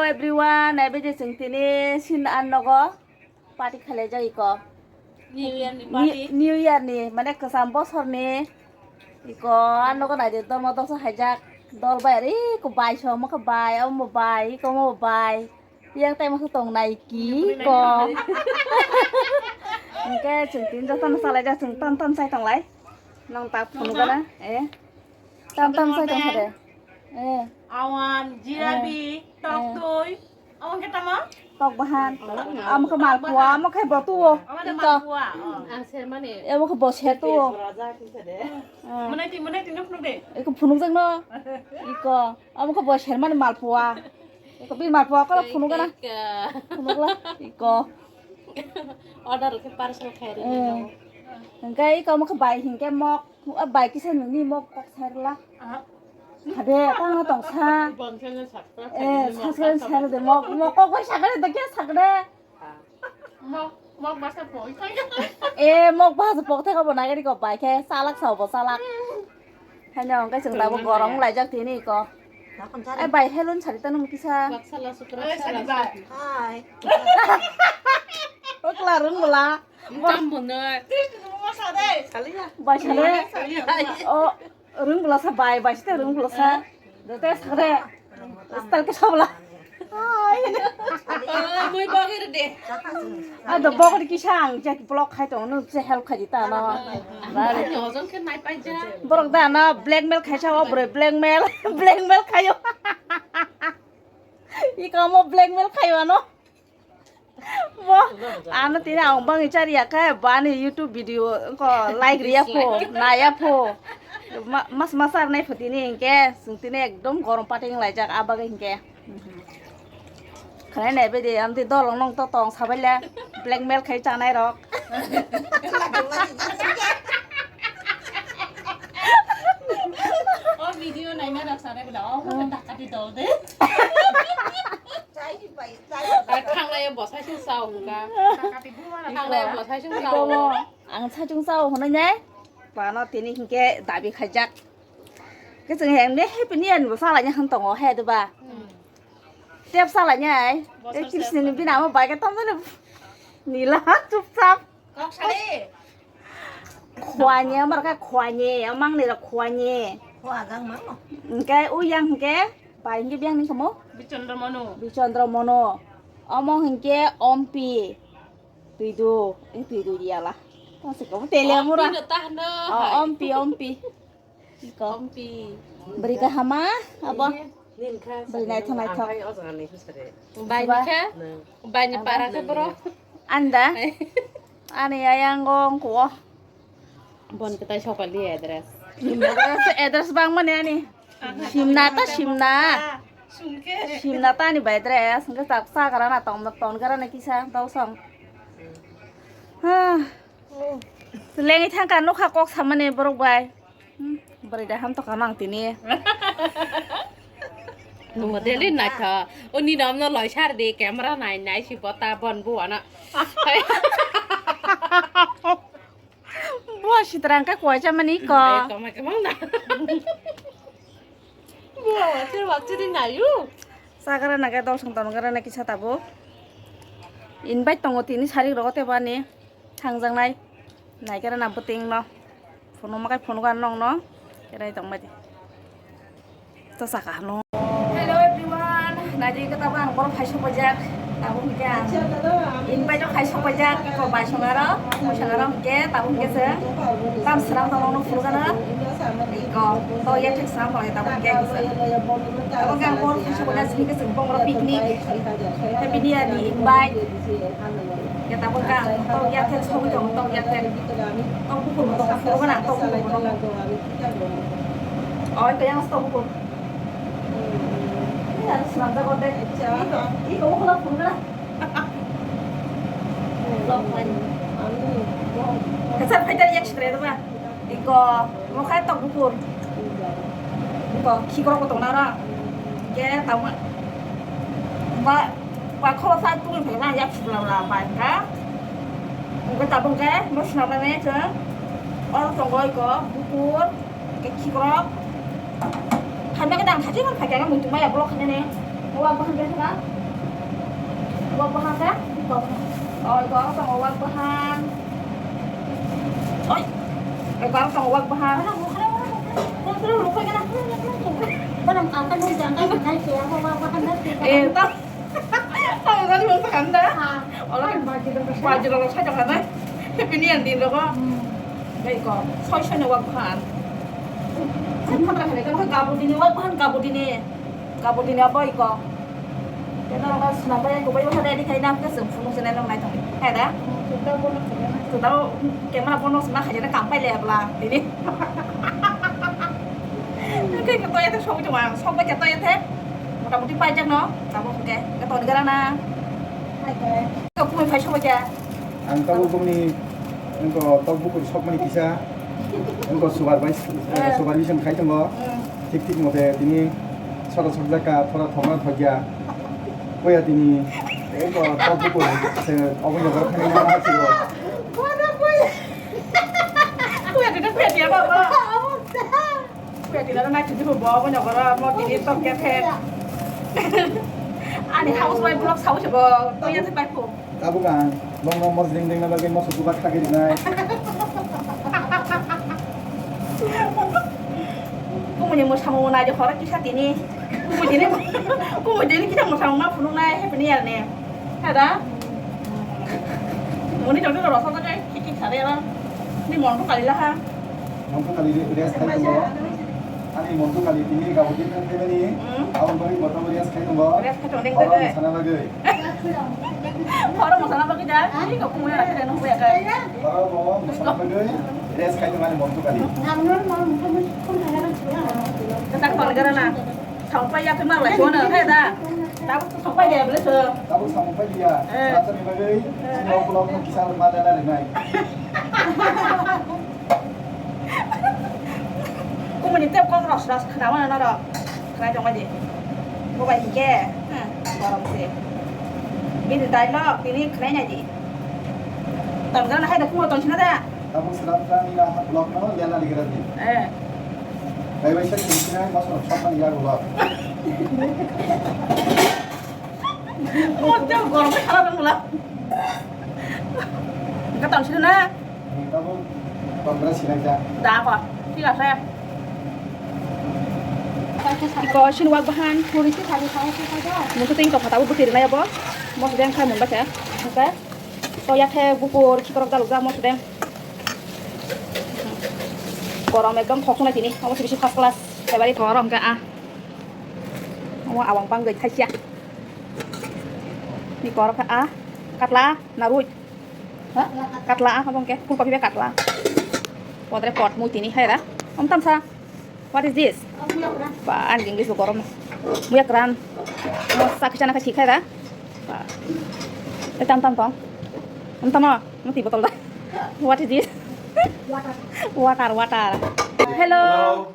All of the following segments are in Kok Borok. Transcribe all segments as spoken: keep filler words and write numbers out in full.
Everyone, naibe je chwng tini sin an nogo party khalai jai ko. New Year ni Ni- party. New Year ni, mane kwcham bosor ni. Iko an nogo nai de, dol ma dol sa haijak. Dol bai ari ko bai so mo kha bai, omo bai, iko mo bai. Yang tai mo tong nai ki ko. Oke, chwng tini joto no salai jak, chwng ton ton sai tong lai. Nong tak phunu gana, eh. Tam tam sai tong sade. Eh. Awan, jirabi, eh, tok tui. Awan ke tama? Tok bahan. Am khe malpua, am khe botu o. Awan malpua. Ang ser mani. Ebo khe bo ser tu o. Eh. Mane ti, mane ti nuk nuk de. Iko phunuk jak no. Iko. Am khe bo ser mani malpua. Iko bi malpua ko phunuk gana. Phunuk la. Iko. Order khe parcel khai ri. Eh. Hingke iko mo khe bai hingke mok. Ah, bai kisa nini mok kok sai rwla. Ah. Hade, tamo tong sa. Bonsai na subscribe Eh, khaidi, subscribe sai rwde, mok, mok kok bai sakre, do kya sakre? Mok, mok basa poi. Eh, mok basa pok thaka bo nagari ko bai khe, salak sao bo salak. Hanya ongkai chwng tabo gorong laijak tini ko. Eh, bai helun sari tanu kisa. Baksala sukra Eh, sala sari bai. Hai. Okla rung bula. Tam bono. Bai sale. O rung bula sa bai, bai site rung bula sa. Dote sakre. Stal ke sabla. Mui bagir de. Ado bogor ki sang je block khai tong no je help khai ta no. Ni ojon ke nai pai ja. Borok da no blackmail khai sa o bre blackmail, blackmail khayo. I kamo blackmail khayo ano. Bo, ano tini ang bangwi chariya khe, bo ani YouTube video ko like riya pho, naya pho. Ma-, mas masar nai pho tini hinkhe, chwng tini ekdom gorom pating laijak, a bagwi hinkhe. Khlai nai bede, amtwi dolong nong to tong sabaile, blackmail khai chanai rok. O video naina rok sanai bela, o khe dakati dol de. Thanglai bo sai sung sao hwnka. Thanglai bo sai sung sao. Ang sai sung sao hwnwi nai. Bano tini hinkhe dabi khaijak. Khe chwng hemne happy new year ni bo salai ni hwn tongo he diba? Tep salai ni ai. Tei Krisni ni bini amo bai khe tamo ni nila chupchap. Kok sari. Khwani, amar kha khwani, amang ni ra khwani. Khwa jang mang no. Hingke u yang hingke, bai hingke biang ni kamo? Bichandra Manu. Bichandra Manu. Omo hingke Ompi. Tuidu, eh, tuidu diala. Tong se kamo tele amura. Ompi no ta hano, oh, hai. Ompi, Ompi. Iko. Ompi. Beri kahama, abo? Iya, nin kha, beri naithok, naithok. Ang khai o jaga ni husare. Bai ni kha? Nang. Bai ni para khe bro. Anda? Ani ayang gong ko. Bon ketai sokali address. Address bang mani ani. Simna ta simna. Simna ta ani bai address. Nge tak sa gara na tong, tong gara na kisa tau song. Ha. Lengi thangka nokha kok samani borok bai. Hmm, bwrwi da ham tokha nang tini. Nungma deli naitha. O ni nom no loi sar di camera nai nai si bota bon bu ana. Bo sitrang ka kwai cha mani ko. Ai, toma ke mang na. Bo, chiri wa chiri nayu. Sagara naga dol song tong gara na kisa tabo. Invite tongo tini sari rogo te bani. Thangjaknai. Naikhe rana bwtwing no. Phunukma khai phunukha nongno. Kerai tongbai di. To saka hano. Hello everyone. Naidi khe tabuk ang borok khai sokpaijak. Tabuk hwnkhe ang invite rok khai sokpaijak. Ko bai songaro, mui songaro hwnkhe tabuk hwnkhe se tam swnam tongno phunukha no. Ko to ya thik swnam tongya tabuk hwnkhe se. Tabuk hwnkhe ang borok khai sokpaijak hwnkhe se bongro picnic. Happy New Year ni invite. Khe tabuk ang tok ya thek sogwi tongo, tok ya thek. Tok bukur bo tongo, phuru gana tok bukur bo tongo. Oi, kaya mas tok bukur. Ya, swnamjak ode. Iko, iko bukur phuru gana. Vlog khlai. Kasa fighter yak sikre ba. Iko, mo khai tok bukur. Iko, khikrok bo tongna ra. Ke tamo. Ba, ba kho sa tu ni na yak sibla la ba ka. Iko tabung ke, mo sna ba ne ke. Oro tongo iko, bukur, ke khikrok. Khamya ke dang khaji man khaja na muitu maya blok khane ne. Mo ba kham ke na. Wak bahan ka? Oi, ko ang tongo wak bahan. Oi. Oi, ko ang tongo wak bahan. Eh, ta. Ang gani mo sakanda. Olo. Bajirok sai tongkha na. Happy New Year din rogo. Bai ko, soi soi ni wak bahan. Gabur dini wak bahan, gabur dini. Gabur dini abo iko. Kena rok swnam bai ko bai wngkha ready khai nang khe chwng phunuk se nai nang nai thang. Hai da? Chwng tao camera bono sma khai jana kam pai le bla. Ini. Khe khe toya the sok jama, sok bai khe toya the. Mota moti pai jak no, tamo khe. Khe ton gara na. Hai khe. Ko kumui phai sok bai khe. Ang tabuk bongni wngkha tok bukur sokmani kisa wngkha supervise, eh, supervision khai tongo. Thik thik mote tini sora sokjak kha, thora thokma thokya. Koya tini wngkha tok bukur se obo nokar khai ma ha sigo. Kuya tini kuya dia baba. Kuya tini na chidi bo bo nokar mo tini tok ya the. Ani house wife vlog sao se bo. Koya te pai ko. Tabuk ang bongno mosdeng dengna bagwi moso bubar khagwi rwnai. Kumuni mwsamung nai de horo kisa tini. Kumui tini, kumui tini kisa mwsamung ma phunuknai Happy New Year ni. Heda? Muni jodi rosok jodi kiki sare ro. Ni mon to kalila ha. Montu kali rest khai tongo. Ani montu kali tini gabo din thang thebani. Hmm. Aboni bagwi boto rest khai tongo. Rest khai tongo, deng, oro deng, deng. Sana bagwi. Oro mosana bagwi da. Ani ko kumui rakhe no huya kai. Oro bo mosana bagwi rest khai tongo ani montu kali. Ang no mo mo mo phone khai na. Ketak phone gara na. Songpai ya ke mang lai sona khai da. Tabuk songpai de bele so. Tabuk songpai dia. Eh. Sana bagwi. Eh. Sino pulau mo kisa ma da na nai. Kumuni tep kok ros ros khna mano norok. Khna jong di. Bo bai hike. Hmm, borom se. Bini dialogue, bini khna nai di. Tong jana hai da kumo tong sina da. Tabuk sila sila ni na blog no lena di gra di. Eh. Bai bai sa sila sila mas ros sok ni ya blog. Mo tep gor khna mula. Ka tong sina na. Tabuk pondro sinai ja. Da ko. Thik ase. Iko sini wak bahan. Mutu ting ko phata bu tiri na yabo. Mosdeng khai mun ba khe. Oke. To ya khe bukur khikrok daluk ja mosdeng. Gorom ekdom thok sunai tini. Omo se bisi first class. February thoro hwnkhe a. Omo awang pang gwi thaisia. Ni korok kha a. Katla na rui. Ha? Katla, ah, abong ke, full kopi be katla. Podre pot, mui tini, hai da. Om tam sa. What is this? Ba, ani English bo gorom. Muya kran. Mo sa kichana ka thik hai da. Ba. E tam tam tong. Om tam, mo ti botol da. What is this? Water, water. Hello. Hello.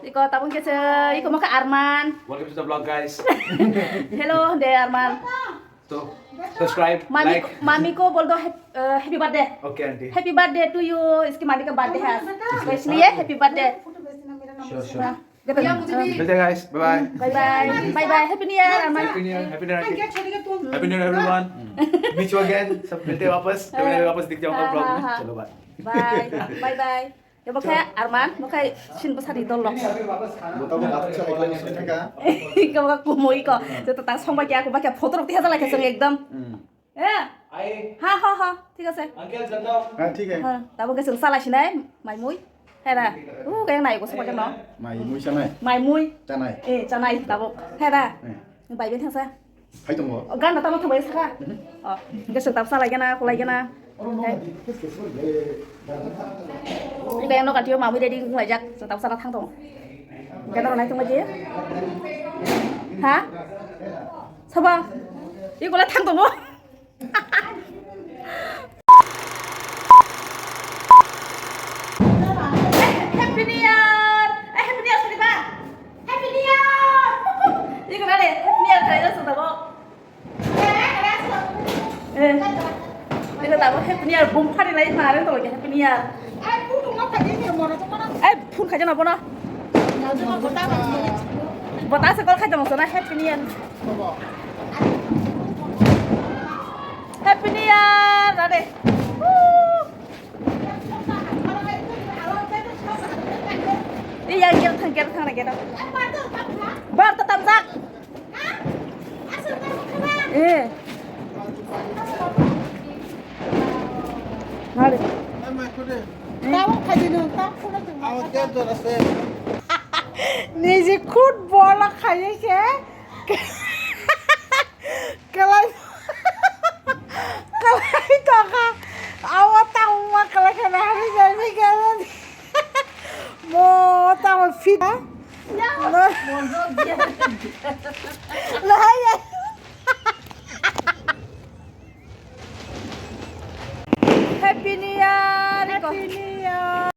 Iko tabung ke se, iko mo ka Arman. Welcome to the vlog, guys. Hello, de Arman. तो subscribe, मामी like. को, मामी को बोल दो हैप-, अ, happy birthday. Okay aunty. Happy birthday to you। इसकी मामी का बर्थडे है आज, तो इसलिए हैप्पी बर्थडे। Sure, sure. हाँ। मिलते हैं guys, bye bye. Bye bye. Bye bye. Happy new year, Arman. Happy new year, happy new year. Happy new year everyone. Meet you again. सब मिलते हैं वापस। कभी ना कभी वापस दिख जाऊंगा हाँ, ब्लॉग हाँ, में। हाँ। चलो bye. Bye bye. Ebo khe Arman, bo khe sin bwsani dol rok. Bo tabuk athuk sa hai khlai sini thangka. Iko bo kumui ko. Joto ta song bai kya, ko bai kya photo rok tiha jala khe chwng ekdom. Hmm. Eh? Ha, ha, ha. Thik ase. Uncle, jab jao. Ha, thik hai. Ha, tabuk khe chwng chala sinai, mai mui. Hera. U khe nai ko song bai khe no. Mai mui chanai. Mai mui. Chanai. Eh, chanai tabuk. Hera. Eh. Bai bai thangsa. Hai tongo. O, gan da tamo thangbai saka. Mhm. O, hingke chwng tamo chalai gana, kulai gana. Oro no, di, kes, kes, eh, Hingke no katio mamui ready wnglaijak, chwng tamo chala thang tongo. Hingke norok nai tongma je? Ha? Sabo? Iko le thang tongo? Happy New Year! Eh, Happy New Year, Soniba! Happy New Year! Iko nade, Happy New Year khaina sotabo. Eh. Iko tabo Happy New Year, bum phari lai mare to Happy New Year. Eh, phone khaja na bono. Bota se call khaja mo sona Happy New Year. Happy New Year, Rade. Woo. Iya, kira thang, kira thang, kira. Bar ta tamjak. Eh. Mari. Tabuk khaidi nung, tabuk khuna tong. Niji khut bola khaiye khe. Kalai. Kalai tongkha. Awa tangma kalai khana hari jai mi kalai. Mo tangma fit. Lahai ya. Happy New Year. Happy New Year.